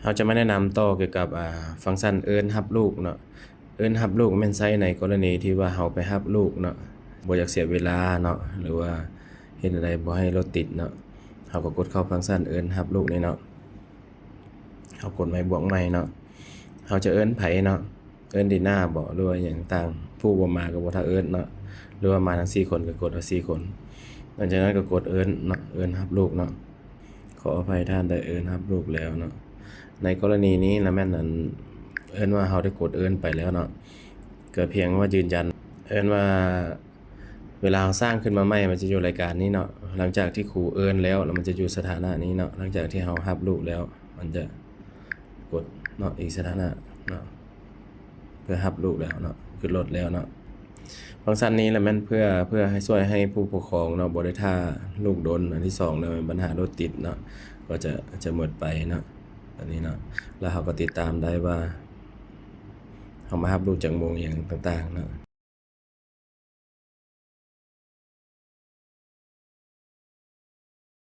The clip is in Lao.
ເຮົາຈະມາແນະນຳຕໍ່ກ່ຽວກັບ ອ່າ ຟັງຊັນເອີ້ນຮັບລູກເນາະ. ເອີ້ນຮັບລູກແມ່ນໃຊ້ໃນກໍລະນີທີ່ວ່າເຮົາໄປຮັບລູກເນາະ, ບໍ່ຢາກເສຍເວລາເນາະ ຫຼືວ່າເຮັດແນວໃດບໍ່ໃຫ້ລົດຕິດເນາະ, ເຮົາກໍກົດເຂົ້າຟັງຊັນເອີ້ນຮັບລູກນີ້ເນາະ. ເຮົາກົດໝາຍບວກໃໝ່ເນາະ. ເຮົາຈະເອີ້ນໃຜເນາະ? ເອີ້ນດີນາບໍ ຫຼືວ່າຫຍັງຕ່າງ, ຜູ້ບໍ່ມາກໍບໍ່ຖ້າເອີ້ນເນາະ, ຫຼືວ່າມາທັງສີ່ຄົນກໍກົດເອົາສີ່ຄົນ. ຫຼັງຈາກນັ້ນກໍກົດເອີ້ນເນາະ, ເອີ້ນຮັບລູກເນາະ. ຂໍອະໄພ, ທ່ານໄດ້ເອີ້ນຮັບລູກແລ້ວເນາະ. ໃນກໍລະນີນີ້ລະແມ່ນອັນ ເອີ້ນວ່າເຮົາໄດ້ກົດເອີ້ນໄປແລ້ວເນາະ, ກໍພຽງວ່າຢືນຢັນ. ເອີ້ນວ່າເວລາເຮົາສ້າງຂຶ້ນມາໃໝ່ ມັນຈະຢູ່ລາຍການນີ້ເນາະ. ຫຼັງຈາກທີ່ຄູເອີ້ນແລ້ວ ລະມັນຈະຢູ່ສະຖານະນີ້ເນາະ. ຫຼັງຈາກທີ່ເຮົາຮັບລູກແລ້ວ ມັນຈະກົດເນາະ, ອີກສະຖານະເນາະ. ເພື່ອຮັບລູກແລ້ວເນາະ, ຂຶ້ນລົດແລ້ວເນາະ. ຟັງຊັນນີ້ລະແມ່ນເພື່ອ ເພື່ອໃຫ້ ຊ່ວຍໃຫ້ຜູ້ປົກຄອງເນາະ ບໍ່ໄດ້ຖ້າລູກດົນ. ອັນທີສອງລະບັນຫາລົດຕິດເນາະ ກໍຈະ ຈະໝົດໄປເນາະ. ອັນນີ້ເນາະ, ລະເຮົາກໍຕິດຕາມໄດ້ວ່າເຮົາມາຮັບລູກຈັກໂມງ ອີ່ຫຍັງຕ່າງໆເນາະ.